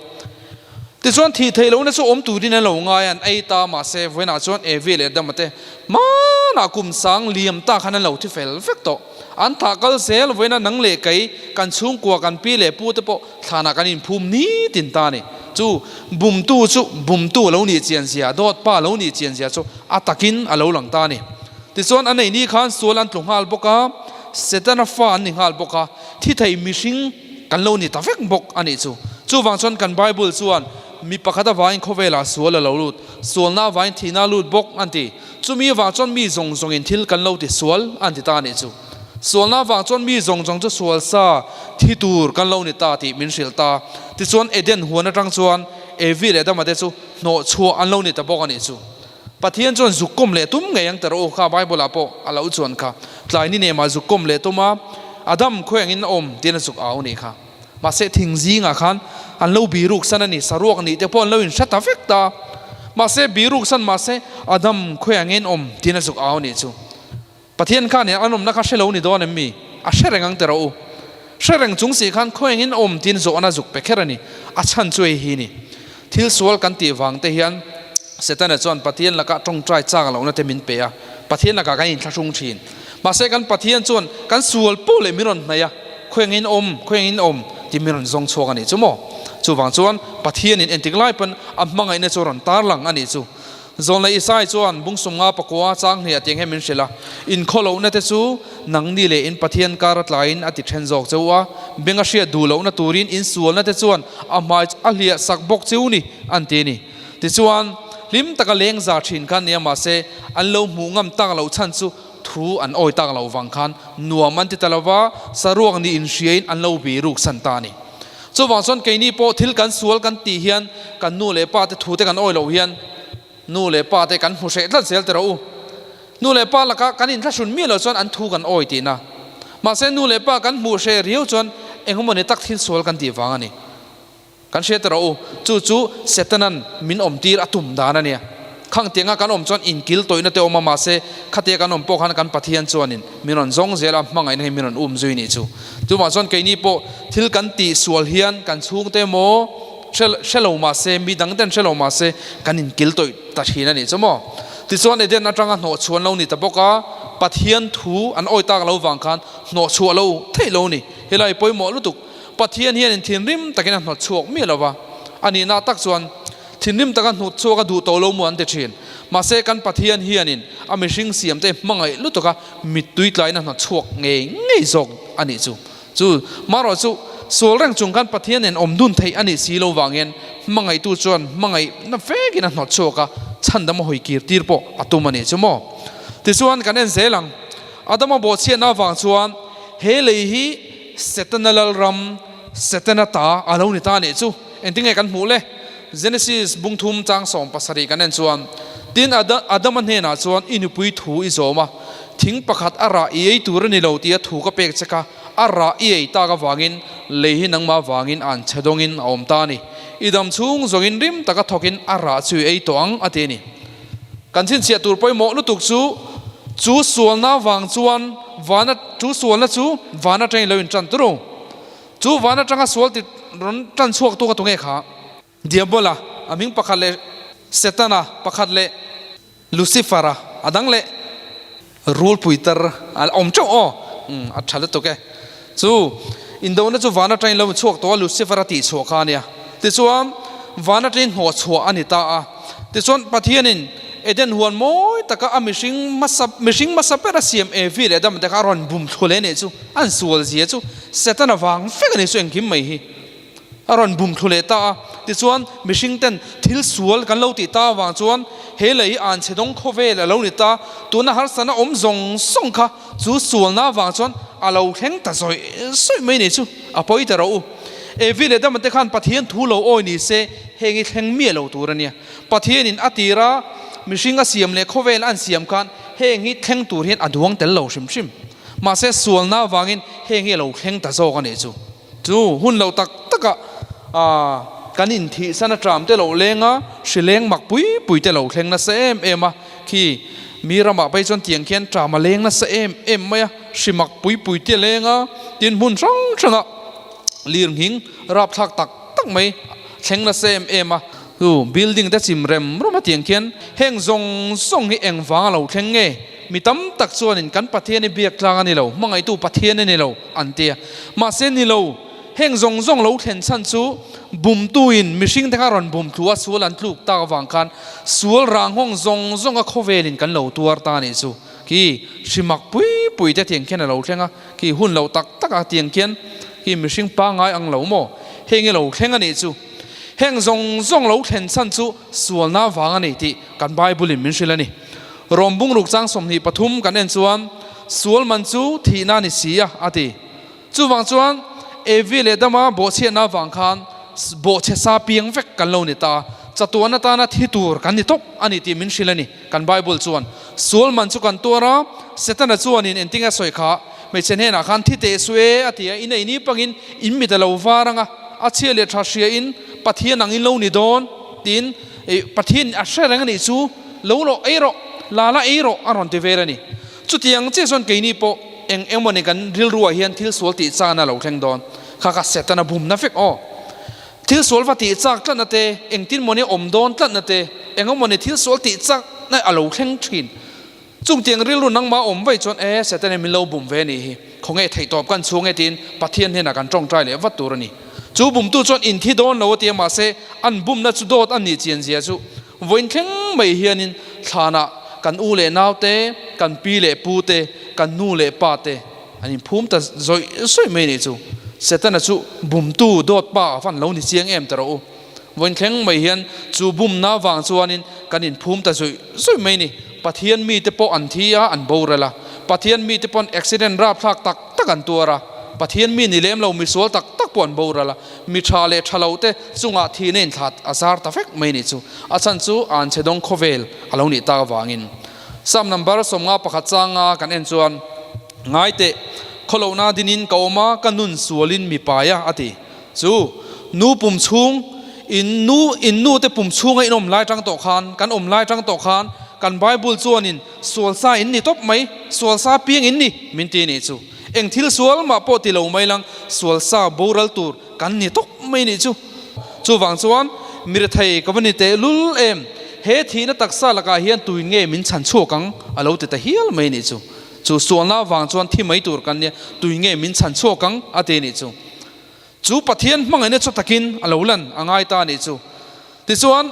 [SPEAKER 1] Tichuan thih theih lohna chu awm turin an lo ngai a, an ei ta mahse vawiinah chuan Evi leh Adama te hmanah kum sang liam ta khan an lo thi fel vek tawh. An thah kal zel vawiinah nang leh kei kan chhungkua kan pi leh pu te pawh thlanah kan inphum nitin ta a ni. Chu bumtu chu bumtu a lo nih chian zia, dawt pa a lo nih chian zia chu a takin a lo lang ta a ni. Tichuan an ei ni khan sual an tlu nghal bawk a, Setana fa an ni nghal bawk a, thi thei mihring kan lo ni ta vek bawk a nih chu. Chuvang chuan kan Bible chuan. Mi pakhat avangin khawvelah sual a lo lut, sualna avangin thihna a lut bawk an ti. Chumi avang chuan mi zawng zawngin thil kan lo ti sual an ti ta a nih chu. Sualna avang chuan mi zawng zawng chu sual sa thi tur kan lo ni ta tih min hrilh ta. Tichuan Eden huan atang chuan Evi leh Adama te chu hnawhchhuah an lo ni ta bawk a nih chu. Pathian chuan zuk kawm leh tum ngei ang ta rawh u kha Bible ah pawh a lo chuan kha. Tlai ni nemah zuk kawm leh tum a, Adam khawi angin a awm tiin a zuk au a nih kha. Mahse thing zingah khan an lo biruk san a ni, saruak nih te pawh an lo inhre ta vek ta. Mahse biruk san mahse Adam khawi angin awm tiin a zuk au a nih chu. Pathian khan an awmna kha hre lo ni dawn em mi? A hre reng ang teh rawh u. Hre reng chung si khan khawi angin awm tiin zawhna zuk pe kher a ni. A chhan chu hei hi ni. Thil sual kan tih vang te hian Setana chuan Pathian lakah tawngtai chak lohna te min pe a, Pathian lakah kan inthlahrung thin. Mahse kan Pathian chuan kan sual pawh leh min rawn hnaih a, khawi angin awm, khawi angin awm tih min rawn zawng chhuak a nih chu maw? Chuvang chuan Pathianin entik lai pawn a hmangaihna chu a rawn tarlang a nih chu. Zawlna Isai chuan bungsum nga pakua chang hnih ah tiang hian min hrilh a, Inkhawlohna te chu nangni leh in Pathian kar a tlaiin a ti then zawk che u a, beng a hriat duh lohna turin in sualna te chuan a hmai chu a hliah sak bawk che u ni, an ti a ni. Tichuan, hlim taka leng za thin khan nia mahse, an lo hmuh ngam tak loh chhan chu thu an awi tak loh vang khan nuam an ti ta lo va, saruak ni inhriain an lo bi ruk san ta a ni. Chuvang chuan keini pawh thil kan sual kan tih hian kan nu leh pa te thu te kan awi loh hian nu leh pa te kan hmu hreh tlat zel teh rawh u. Nu leh pa lakah kan inthlahrun miah loh chuan an thu kan awi tihna. Mahse nu leh pa kan hmuh hreh riau chuan engemaw tak thil sual kan tih vang a ni. Kan hria ta rawh u, chu chu Setanan min awmtir a tum dan a nia. Khang tianga kan awm chuan inkil tawihna te awm a, mahse khatia kan awm pawh khan kan Pathian chuanin min rawn zawng zel a, hmangaihna hi min rawn um zui nih chu. Chuvang chuan keini pawh thil kan tih sual hian kan chhungte emaw hre hre lo mahse, mi dang ten hre lo mahse kan inkil tawih ta thin a nih chu maw. Tichuan Eden atanga hnawhchhuan lo ni ta bawk a, Pathian thu an awi tak lo vang khan hnawhchhuah lo theih lo ni. Helai pawimawh lutuk. Pathian hianin thinrim takin a hnawt chhuak miah lo va, a nihna tak chuan thinrim taka hnut chhuak a duh tawh lo mu an ti thin. Mahse kan Pathian hianin a mihring siamte hmangaih lutuka mittui tlain a hnawt chhuak ngei ngei zawk a nih chu. Chu marawh chu sual reng chung khan Pathian nen awm dun theih a nih si lo vangin hmangaihtu chuan hmangaihna vekin a hnawt chhuak a, chhandam a hawi kir tir pawh a tum a nih chu maw. Tichuan kan en zel ang. Adama bawhchhiatna avang chuan he lei hi Setana lalram, Setana ta a lo ni ta nih chu. Engtinge kan hmuh le? Genesis bung thum chang 17 kan en chuan, Tin, Adama hnenah chuan i nupui thu i zawm a, thing pakhat a rah i ei tur a ni lo tia thu ka pek che kha, a rah i ei tak avangin lei hi nangmah vangin an chhe dawngin a awm ta a ni. I dam chhung zawngin rim taka thawkin a rah chu i ei tawh ang, a ti a ni. Kan chhinchhiah tur pawimawh lutuk chu, chu sualna vang chuan vana, chu sualna chu van atangin lo intan tur u. Chu van atanga sual ti rawn tan chhuak tu ka tu nge kha? Diabola, a hming pakhat leh Setana pakhat leh Lucifer-a a dang leh Rulpui tar a awm teuh aw. Umm a tha lutuk e. Chu indona chu van atangin lo chhuak tawh a, Lucifer a tihchhuah kha a nia. Tichuan van atangin hnawh chhuah a ni ta a. Tichuan Pathianin Eden huan mawi taka a mihring hmasa mihring hmasa ber a siam Evi leh Adam te kha a rawn bum thlu leh nih chu. An sual zia chu Setana vang vek a ni chu engkim mai hi. A rawn bum thlu leh ta a, tichuan mihring ten thil sual kan lo tih ta avang chuan he lei an chhe dawng khawvel a lo ni ta, tuna harsatna awm zawng zawng kha chu sualna avang chuan a lo thleng ta zawih zawih mai ni chu a pawi ta rawh u. Evi leh Adama te khan Pathian thu lo awi ni se heng hi thleng miah lo tur a nia. Pathianin a tira mihring a siam leh khawvel an siam khan heng hi thleng tur hian a duang tel lo hrim hrim. Mahse sualna avangin heng hi a lo thleng ta zawk a nih chu. Chu hun lo tak takah kan inthihsan a tram te lo leng a, hri leng mak pui pui te lo thleng nasa em em a, khi mi ramah phei chuan tiang khian tram a leng nasa em em mai a, hri mak pui pui te a leng a, tin hmun hrang hrangah lirnghing rapthlak tak tak mai thleng nasa em em a, chu building te chim rem rum a tiang khian heng zawng zawng hi engvang a lo thleng nge? Mi tam tak chuanin kan Pathian hi biak tlang a ni lo, hmangaihtu Pathian a ni lo an ti a. Mahse ni lo, heng zawng zawng lo thlen chhan chu bumtuin mihring te kha rawn bum thlu a, sual an tluk tak avang khan sual ranghawng zawng zawnga khawvelin kan lo tuar ta a nih chu. Khi hrimak pui pui te tiang khian a lo thleng a, khi hun lo tak tak a tiang khian khi mihring pangngai ang lo maw? Heng hi lo thleng a nih chu. Heng zawng zawng lo thlen chhan chu sualna vang a ni tih kan Bible-in min hrilh a ni. Rom bungruk chang 23 kan en chuan, Sual man chu thihna a ni si a, a ti. Chuvang chuan Evi leh Adama bawhchhiatna avang khan bawhchhe sa piang vek kan lo ni ta, chatuan atana thi tur kan ni tawp a ni tih min hrilh a ni. Kan Bible chuan sual man chu kan tuar a, Setana chuanin engtinge a sawi kha, Hmeichhe hnenah khan thi teh suh e a ti a, in ei ni pangin in mit a lo var ang a, a chhia leh tha hria in Pathian ang in lo ni dawn tiin Pathian a hre reng a nih chu, lo rawh ei rawh, la la ei rawh a rawn ti vel a ni. Chutiang chiah chuan keini pawh eng eng mawni kan rilruah hian thil sual tih chakna a lo thleng dawn. Kha kha Setana bumna vek aw. Thil sual va tih chak tlatna te, engtin mawni awm dawn tlatna te, eng emawni thil sual tih chakna a lo thleng thin. Chungtiang rilru nangmah awm vaih chuan e, Setana min lo bum ve a nih hi, khawnge theihtawp kan chhung e tiin Pathian hnenah kan tawngtai leh vat tur a ni. Chu bumtu chuan inthi dawn lo a ti a, mahse an bumna chu dawt a nih chian zia chu Vawiin thleng mai hianin thlanah kan u leh naute, kan pi leh pute, kan nu leh pate an inphum ta zawih zawih mai nih chu. Setana chu bumtu dawt pa a van lo ni chiang em ta rawh u. Vawiin thleng mai hian chu bumna vang chuanin kan inphum ta zawih zawih mai ni. Pathian mite pawh an thi a, an boral a. Pathian mite pawn accident rapthlak tak tak an tuar a. Pathian mi ni lem lo misual tak tak pawh an boral a. Mi tha leh tha lo te chungah thihna inthlat a zar ta vek mai nih chu. A chhan chu an chhe dawng khawvel a lo nih tak avangin. Psalm number 51 changa kan en chuan, Ngai teh, khawlohna dinin ka awm a, ka nun sualin mi pai a, a ti. Chu, nu pum chhung, in nu, in nu te pum chhunga in awm lai tang tawh khan, kan awm lai tang tawh khan, kan Bible chuanin sual sa in ni tawp mai, sual sa piang in ni, min ti nih chu. Eng thil sual mah pawh ti lo mai lang, sual sa boral tur kan ni tawp mai nih chu. Chuvang chuan mirethei ka va ni teh lul em, he thihna taksa lakah hian tuin nge min chhan chhuak ang a lo ti ta hial mai nih chu. Chu sualna avang chuan thi mai tur kan nia, tuin nge min chhan chhuak ang a ti nih chu. Chu Pathian hmangaihna chu takin a lo lan a ngai ta a nih chu. Tichuan,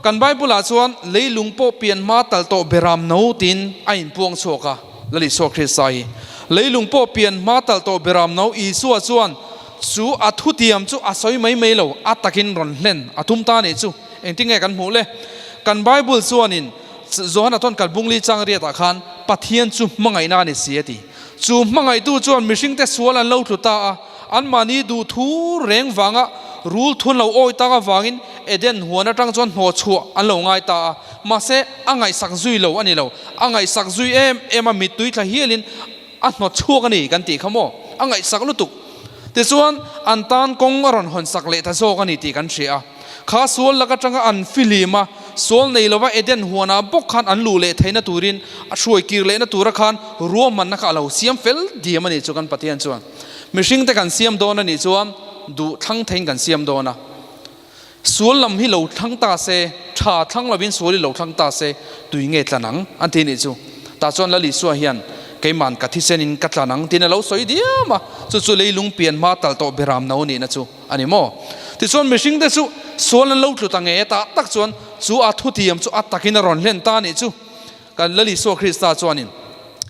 [SPEAKER 1] kan Bible-ah chuan leilung pawh pian hma tal tawh beram no tiin a inpuang chhuak a, Lal Isua Krista hi. Leilung pawh pian hma tal tawh beram no Isua chuan chu a thutiam chu a sawi mai mai lo, a takin rawn hlen a tum ta a nih chu. Engtin nge kan hmuh le? Kan Bible chuanin Johana tawn kalbungli chang riatah khan Pathian chu hmangaihna a ni si a ti. Chu hmangaihtu chuan mihringte sual an lo tlu ta a, anmahni duh thu reng vanga rul thun lo awi tak avangin Eden huan atang chuan hnawh chhuah an lo ngai ta a. Mahse, a ngaihsak zui lo a ni lo. A ngaihsak zui em em a, mittui thla hialin a hnawt chhuak a ni kan tih kha maw? A ngaihsak lutuk. Tichuan, an tan kawng a rawn hawnsak leh ta zawk a ni tih kan hria a. Kha sual lak atanga an fihlim a, sual nei lova Eden huanah bawk khan an luh leh theihna turin a hruai kir lehna tura khan ruahmanna kha a lo siam fel diam a nih chu kan Pathian chuan. Mihringte kan siam dawn a nih chuan duh thlang theiin kan siam dawn a. Sual lam hi lo thlang ta se, tha thlang lovin sual hi lo thlang ta se, tui nge tlan ang an ti a nih chu. Tah chuan Lal Isua hian keiman ka thisenin ka tlan ang tiin a lo sawi diam a, chu chu leilung pian hma tal tawh beram no nihna chu. A ni maw? Tichuan mihringte chu sual an lo tlu ta nge ta tak chuan chu a thutiam chu a takin a rawn hlen ta a nih chu. Kan Lal Isua Krista chuanin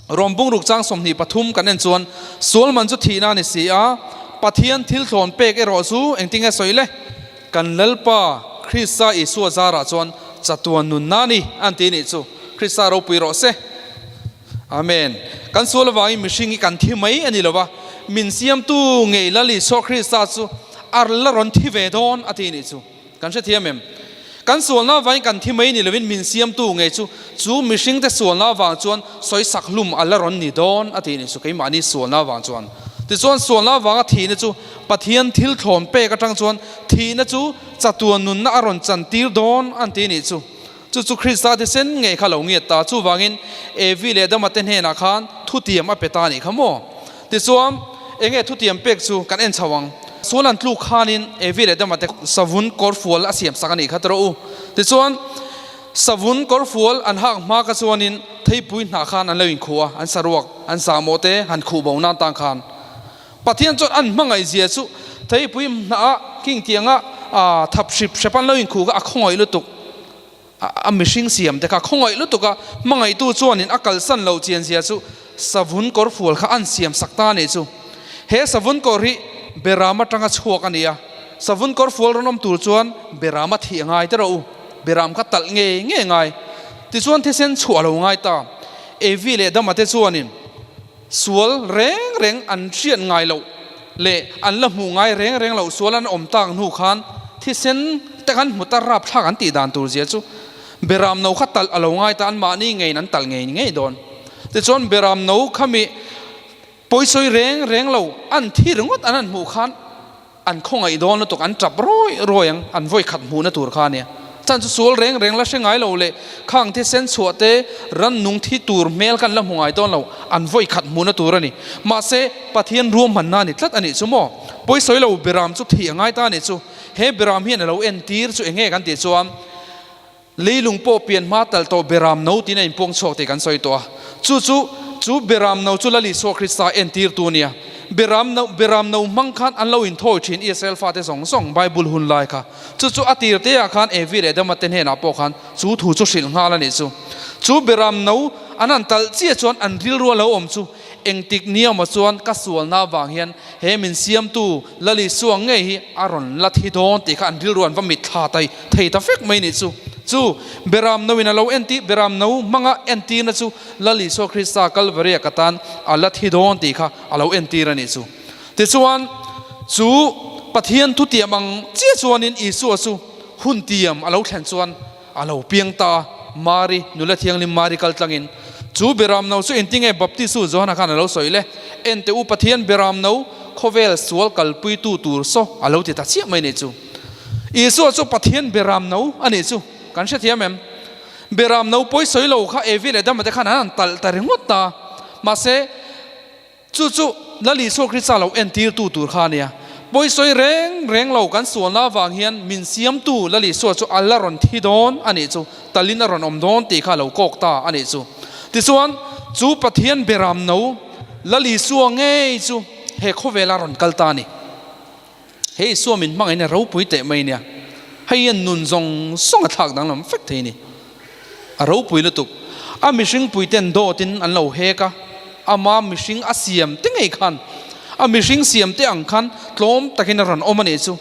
[SPEAKER 1] Rom bungruk chang 23 kan en chuan sual man chu thihna a ni si a, Pathian thil thlawn pek erawh chu engtinge sawi le? Kan Lalpa Krista Isua zarah chuan chatuan nunna a ni an ti nih chu. Krista ropui rawh se. Amen. Kan sual avangin mihring hi kan thi mai a ni lo va, min siamtu ngei Lal Isua Krista chu a la rawn thi ve dawn a ti nih chu. Kan hrethiam em? Kan sualna avangin kan thi mai ni lovin min siamtu ngei chu chu mihringte sualna avang chuan sawisak hlum a la rawn ni dawn a ti nih chu keimahni sualna avang chuan. Tichuan sualna avanga thihna chu Pathian thil thlawn pek atang chuan thihna chu chatuan nunna a rawn chantir dawn an ti nih chu. Chu chu Krista thisen ngei kha lo ngiat ta. Chuvangin Evi leh Adama te hnenah khan thutiam a pe ta anih kha maw? Tichuan, enge thutiam pek chu kan en chho ang. Sual an tluk khanin Evi leh Adama te savun kawrfual a siam sak anih kha tawh u. Tichuan, savun kawrfual an hak hma kha chuanin theipui hnah khan an lo inkhuh a, an saruak, an sahmawh te han khuh bo nan tan khan. Pathian chuan an hmangaihzia chu theipui hnah king tianga thap hrip hrep an lo inkhuh kha a khawngaih lutuk. A mihring siam te kha khawngaih lutuk a, hmangaihtu chuanin a kalsan loh chianzia chu savun kawrfual kha an siam sak ta a nih chu. He savun kawr hi Beram atanga chhuak a ni a. Savun kawrfual rawn awm tur chuan Beram a thih a ngai teh rawh u. Beram kha talh ngei ngei a ngai. Tichuan thisen chhuah a lo ngai ta. Evi leh Adama te chuanin sual reng reng an hriat ngai loh leh an la hmuh ngai reng reng loh sual an awm tak hnu khan thisen te kan hmu ta rapthlak an tih dan tur zia chu Beram no kha talh a lo ngai ta, anmahni ngeiin an talh ngei ngei dawn. Tichuan Beram no khami pawisawi reng reng lo an thi ringawt an han hmuh khan An khawngaih dawn lutuk, an tap rawi rawi ang, an vawi khat hmuhna tur kha a nia. Chan chu sual reng reng la hre ngai lo leh khang thisen chhuah te rannung thi tur hmel kha an la hmu ngai dawn lo, an vawi khat hmuhna tur a ni. Mahse, Pathian ruahmanna a ni tlat a nih chu maw? Pawisawi lo Beram chu thih a ngai ta a nih chu. He Beram hian a lo entir chu eng nge kan tih chuan, Leilung pawh pian hma tal tawh Beram no tiin a inpuang chhuak tih kan sawi tawh a. Chu chu, chu Beram no chu Lal Isua Krista entirtu a nia. Beram no, Beram no hmang khan an lo inthawi thin Israel fate zawng zawng Bible hun lai kha. Chu chu a tir te ah khan Evi leh Adama te hnenah pawh khan chu thu chu hrilh nghal a nih chu. Chu Beram no an han talh chiah chuan an rilru a lo awm chu engtik ni emaw chuan ka sualna avang hian he min siamtu Lal Isua ngei hi a rawn la thi dawn tih kha an rilru an va mitthla tai thei ta vek mai nih chu. Chu Beram no in a lo entir, Beram no hmanga entirna chu Lal Isua Krista Kalvaria ka tan a la thi dawn tih kha a lo entir a nih chu. Tichuan, chu Pathian thutiam ang chiah chuanin Isua chu hun tiam a lo thlen chuan a lo piang ta a, Mari, nula thianghlim Mari kal tlangin. Chu Beram no chu engtinge Baptistu Johana khan a lo sawi le? Ente u Pathian Beram no khawvel sual kalpuitu tur saw a lo ti ta chiah mai nih chu. Isua chu Pathian Beram no a nih chu kan hrethiam em? Beram no pawi sawi lo kha Evi leh Adama te khan an han talh ta ringawt ta. Mahse, Chu chu Lal Isua Krista lo entirtu tur kha a nia. Pawisawi reng reng lo kan sualna avang hian min siamtu Lal Isua chu a la rawn thi dawn a nih chu, talin a rawn awm dawn tih kha a lo kawk ta a nih chu. Tichuan, chu Pathian beram no Lal Isua ngei chu he khawvela rawn kal ta a ni. He Isua min hmangaihin a ropui teh mai nia. Hei hian nun zawng zawng a thlak danglam vek thei a ni. A ropui lutuk. A mihring puiten dawtin an lo hek a, ama mihring a siam te ngei khan, a mihring siam te ang khan tlawm takin a rawn awm a nih chu.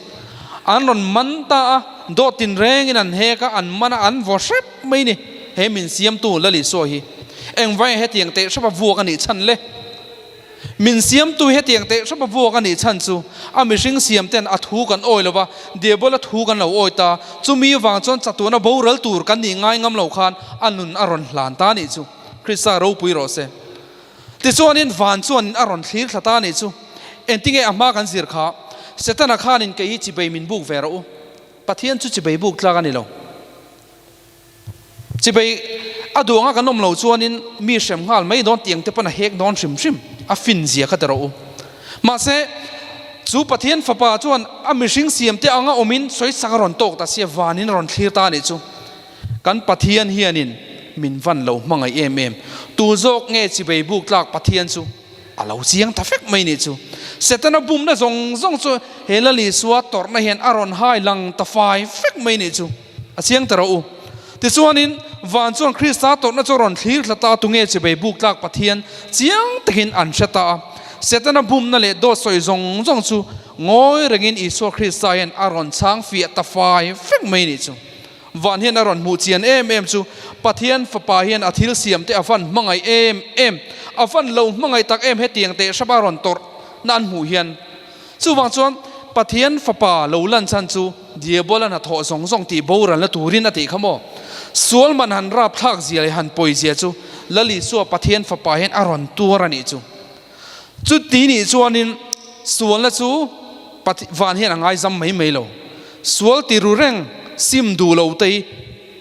[SPEAKER 1] An rawn man ta a, dawt tinrengin an hek a, an man a, an vaw hrep mai ni. He min siamtu Lal Isua hi engvai hetiang teh hrep a vuak a nih chhan le? Min siamtu hetiang teh hrep a vuak a nih chhan chu a mihring siam ten a thu kan awi lo va, Diabola thu kan lo awi ta. Chumi vang chuan chatuana boral tur kan nih ngai ngam lo khan a nun a rawn hlan ta a nih chu. Krista ropui rawh se. Tichuanin van chuanin a rawn thlir thla ta a nih chu. Engtinge a hma kan zir kha? Setana khanin kei hi chibei min buk ve rawh u. Pathian chu chibei buk tlak a ni lo. Chibei a duh anga kan awm lo chuanin mi hrem nghal mai dawn tiang te pawn a hek dawn hrim hrim a fin zia kha ti rawh u. Mahse, chu Pathian fapa chuan a mihring siam te anga awmin sawisak a rawn tawk ta sia vanin a rawn thlir ta a nih chu. Kan Pathian hianin min van lo hmangaih em em. Tu zawk nge chibei buk tlak Pathian chu a lo chiang ta vek mai nih chu. Setana bumna zawng zawng chu he Lal Isua tawrhna hian a rawn hai lang ta fai vek mai nih chu. A chiang ta rawh u. Tichuanin, van chuan Krista tawrhna chu a rawn thlir thla ta a, tunge chibei buk tlak Pathian chiang takin an hre ta a. Setana bumna leh dawt sawi zawng zawng chu ngawi rengin Isua Krista hian a rawn chhang fiah ta fai vek mai nih chu. Van hian a rawn hmuh chian em em chu Pathian Fapa hian a thil siam te a van hmangaih em em, a van lo hmangaih tak em hetiang teh hrapa rawn tawrhna an hmuh hian. Chuvang chuan Pathian Fapa lo lan chhan chu Diabola hnathawh zawng zawng tih boralna turin a tih kha maw? Sual man han rapthlak zia leh han pawi zia chu Lal Isua Pathian Fapa hian a rawn tuar a nih chu. Chuti nih chuanin sualna chu van hian a ngaizam mai mai lo. Sual ti ru reng sim duh lo te hi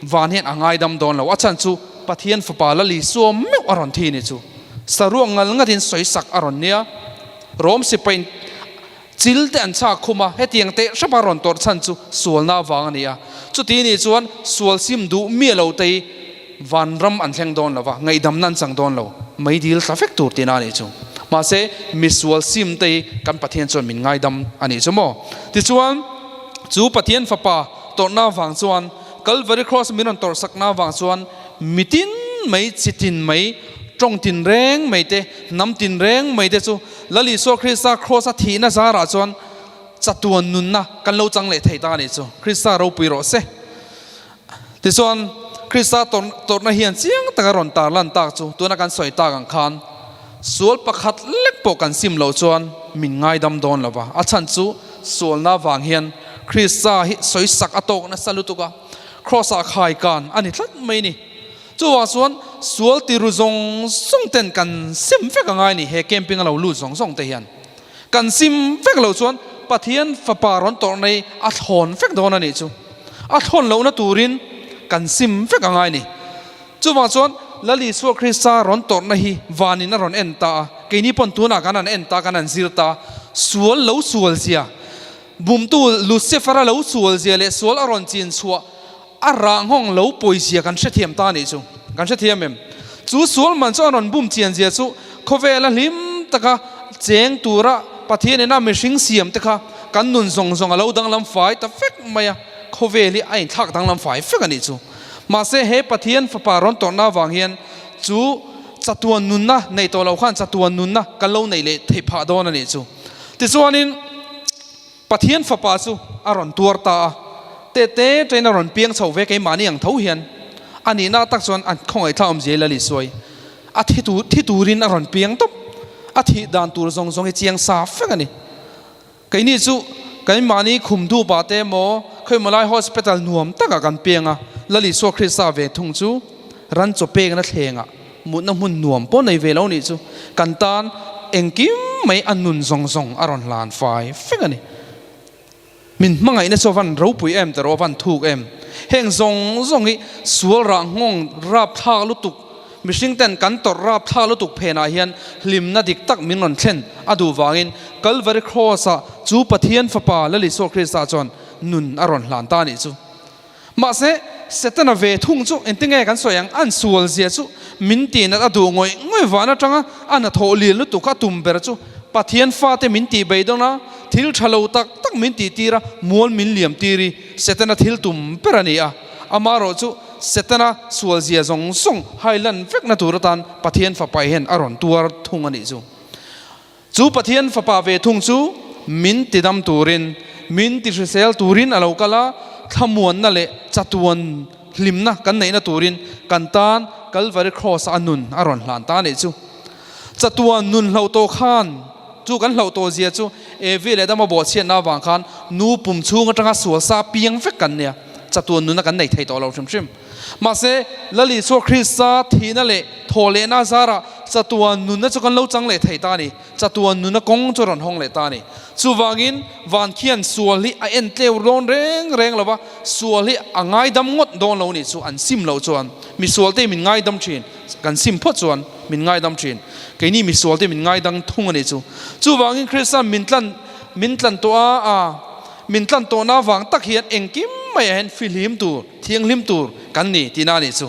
[SPEAKER 1] van hian a ngaidam dawn lo. A chhan chu Pathian Fapa Lal Isua meuh a rawn thi a nih chu. Saruak ngal ngatin sawisak a rawn nia. Rom sipain chil te an chhak khum a, hetiang teh hrep a rawn tawrh chhan chu sualna avang a ni a. Chuti nih chuan sual sim duh miah lo te hi vanram an thleng dawn lo va, ngaihdamna an chang dawn lo, mei dil tla vek tur tihna a nih chu. Mahse, mi sual sim te hi kan Pathian chuan min ngaidam a nih chu maw? Tichuan, chu Pathian Fapa tawrhna avang chuan, Kalvari Kraws min rawn tawrhsakna avang chuan mitin mai, chitin mai, Tawng tinreng mai te, hnam tinreng mai te chu Lal Isua Krista Kraws a thihna zarah chuan chatuan nunna kan lo chang leh thei ta a nih chu. Krista ropui rawh se. Tichuan, Krista tawrhna hian chiang taka rawn tarlan tak chu tuna kan sawi tak ang khan sual pakhat lek pawh kan sim loh chuan min ngaidam dawn lo va. A chhan chu sualna vang hian Krista hi sawisak a tawk nasa lutuk a, Kraws-ah khai kan a ni tlat mai ni. Chuvang chuan sual tiru zawng zawng ten kan sim vek a ngai ni, he camping a lo lut zawng zawng te hian. Kan sim vek lo chuan Pathian fapa rawn tawrh nei a thlawn vek dawn a nih chu. A thlawn lohna turin kan sim vek a ngai ni. Chuvang chuan Lal Isua Krista rawn tawrhna hi vanin a rawn en ta a, keini pawn tunah kan han en ta, kan han zir ta, sual lo sual zia, bumtu Lucifer-a lo sual zia leh sual a rawn chin chhuah A rah nghawng lo pawizia kan hrethiam ta nih chu kan hrethiam em? Chu sual man chu a rawn bum chian zia chu khawvela hlim taka cheng tura Pathian ina mihring siam te kha kan nun zawng zawng a lo danglam fai ta vek mai a, khawvel hi a inthlak danglam fai vek a nih chu. Mahse he Pathian fapa rawn tawrhna avang hian chu chatuan nunna nei tawh lo khan chatuan nunna kan lo neih leh theih phah dawn a nih chu. Tichuanin. Pathian fapa chu a rawn tuar ta a, tete ṭain a rawn piang chho ve keimahni ang tho hian a nihna tak chuan an khawngaihthla awmzia Lal Isuai a thi tur thi turin a rawn piang tawp, a thih dan tur zawng zawng hi chiang sa vek a ni. Keini chu keimahni khum dupa te emaw khawimaw lai hospital nuam takah kan piang a, Lal Isua Krista ve thung chu ran chaw pekna thlengah Mutna hmun nuam pawh nei ve lo nih chu kan tan engkim mai a nun zawng zawng a rawn hlan fai fek a ni. Min hmangaihna chu a van ropui em tawh a van thuk em. Heng zawng zawng hi sual rah nghawng rap thlak lutuk, mihring ten kan tawrh rap thlak lutuk phenah hian hlimna dik tak min rawn thlen a duh vangin Kalvari Kraws-ah chu Pathian Fapa Lal Isua Krista chuan nun a rawn hlan ta a nih chu. Mahse, Setana ve thung chu engtinge kan sawi ang? An sual zia chu min tihnat a duh ngawih ngawih van atanga a hnathawh lian lutuk a tum ber chu Pathian fate min tih beidawn a, thil tha lo tak tak min tih tir a, mual min liam tir hi Setana thil tum ber a ni a. Amaherawh chu Setana sual zia zawng zawng hailan vekna tur atan Pathian fapa hian a rawn tuar thung a nih chu. Chu Pathian Fapa ve thung chu min tidam turin, min tihrisel turin a lo kal a, thlamuanna leh chatuan hlimna kan neihna turin kan tan Kalvari Kraws-a a nun a rawn hlan ta a nih chu. Chatuan nun hloh tawh khan, chu kan hloh tawh zia chu Evi leh Adama bawhchhiatna avang khan nu pum chhung atanga sual sa piang vek kan nia, chatuan nunna kan nei thei tawh lo hrim hrim. Mahse, Lal Isua Krista thihna leh thawhlehna zarah chatuan nunna chu kan lo chang leh thei ta a ni. Chatuan nunna kawng chu a rawn hawng leh ta a ni. Chuvangin, van khian sual hi a en tleu dawn reng reng lo va, sual hi a ngaidam ngawt dawn lo nih chu an sim loh chuan misualte min ngaidam thin, kan sim phawt chuan min ngaidam thin. Keini misualte min ngaidang thung a nih chu. Chuvangin, Krista'n min tlan min tlan tawh a, a min tlan tawhna avang tak hian engkim maiah hian fihlim tur, Thianghlim tur kan ni tihna a nih chu.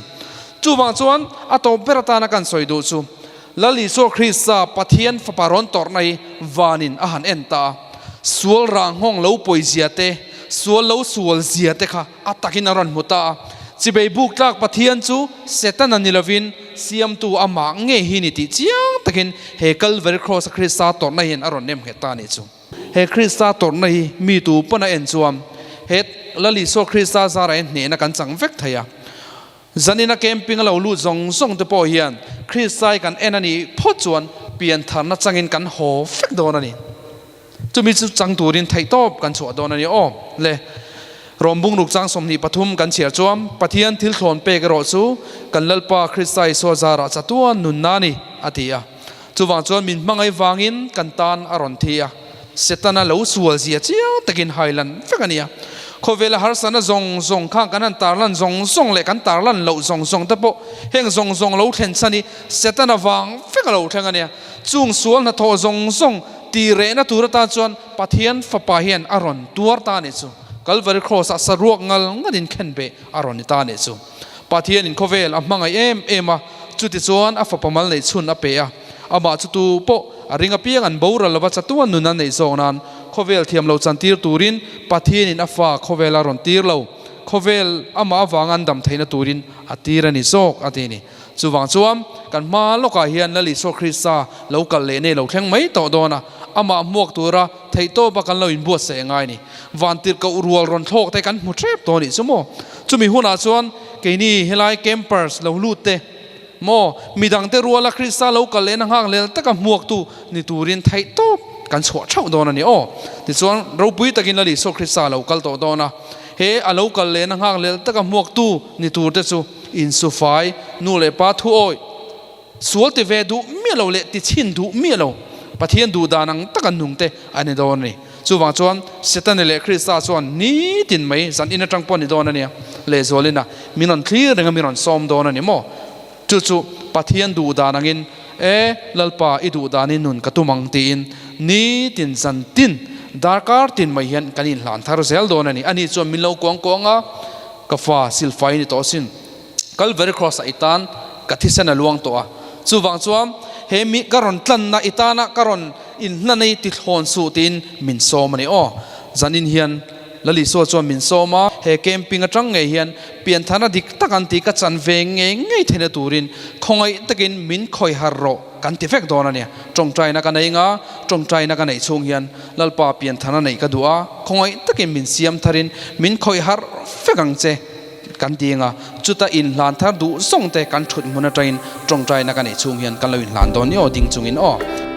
[SPEAKER 1] Chuvang chuan a tawp ber atana kan sawi duh chu Lal Isua Krista Pathian Fapa rawn tawrhna hi vanin a han en ta a. Sual rah nghawng lo pawizia te, sual lo sual zia te kha a takin a rawn hmu ta a. Chibei buk tlak Pathian chu Setana ni lovin Siamtu amah ngei hi ni tih chiang takin he Kalvari Kraws-a Krista tawrhna hian a rawn nem nghet ta a nih chu. He Krista tawrhna hi mi tu pawn a en chuan he Lal Isua Krista zarah hian hnehna kan chang vek thei a. Zanina camping a lo lut zawng zawng te pawh hian Krista hi kan en a nih phawt chuan piantharna changin kan haw vek dawn a ni. Chumi chu chang turin theihtawp kan chhuah dawn a ni aw. Le Rawmbung ruk chang 23 kan chhiar chuan Pathian thil thlawn pek erawh chu kan Lalpa Krista Isua zarah chatuan nunna a ni a ti a. Chuvang chuan min hmangaih vangin kan tan a rawn thi a, Setana lo sual zia chiang takin hailan vek a nia. Khawvela harsatna zawng zawng kha kan han tarlan zawng zawng leh kan tarlan loh zawng zawng te pawh heng zawng zawng lo thlen chhan hi Setana vang vek a lo thleng a nia. Chung sual hnathawh zawng zawng tih rehna tur atan chuan Pathian Fapa hian a rawn tuar ta a nih chu. Kalvari Kraws-ah saruak ngal ngatin khenbeh a rawn ni ta a nih chu. Pathianin khawvel a hmangaih em em a, chutichuan a fapa mal neih chhun a pe a. Amah chu tu pawh a ring apiang an boral lova chatuan nun an neih zawk nan khawvel thiam lo chantir turin Pathianin a fa khawvel a rawn tir lo. Khawvel amah avanga an dam theihna turin a tir a ni zawk a ti a ni. Chuvang chuan kan hma lawkah hian Lal Isua Krista lo kal leh nei lo thleng mai tawh dawn a. amah hmuak tura theihtawpa kan lo inbuatsaih a ngai a ni. Vantirhkoh rual rawn thlawk te kan hmu hrep tawh a nih chu maw? Chumi hunah chuan keini helai campers lo lut te maw, midangte ruala Krista lo kal lehna nghak lel taka hmuaktu ni turin theihtawp kan chhuah theuh dawn a ni aw. Tichuan ropui takin Lal Isua Krista lo kal tawh dawn a, he a lo kal lehna nghak lel taka hmuaktu ni turte chu insufai nu leh pa thuawih, Sual ti ve duh miah lo leh ti chhin duh miah lo, Pathian duh dan ang taka nung te a ni dawn a ni. Chuvang chuan Setana leh Krista chuan nitin mai zan in atang pawh a ni dawn a nia, lehzualin a min rawn thlir reng a, min rawn sawm dawn a ni maw? Chu chu Pathian duh dan angin, E Lalpa, i duh danin nun ka tum ang tiin nitin zan tin darkar tin mai hian kan inhlan thar zel dawn a ni. Ani chuan min lo kuang kuang a, Ka fa silfai ni tawh sin. Calvary Cross ah i tan ka thisen a luang tawh a, chuvang chuan he mi ka rawn tlanna i tana ka rawn inhlan ei ti thlawn suh tiin min sawm a ni aw. Zanin hian Lal Isua chuan min sawm a, he camping atang ngei hian pianthana dik tak an tih ka chan ve ngei ngei theihna turin khawngaih takin min khawi har rawh kan ti vek dawn a nia. Tawngtaina ka nei nga, tawngtaina ka neih chhung hian Lalpa pianthana neih ka duh a, khawngaih takin min siam tharin min khawi har vek ang che. Kan ti anga, chuta inhlan thar duh zawng te kan thut hmun atangin tawngtaina ka neih chhung hian kan lo inhlan dawn ni aw ding chungin aw.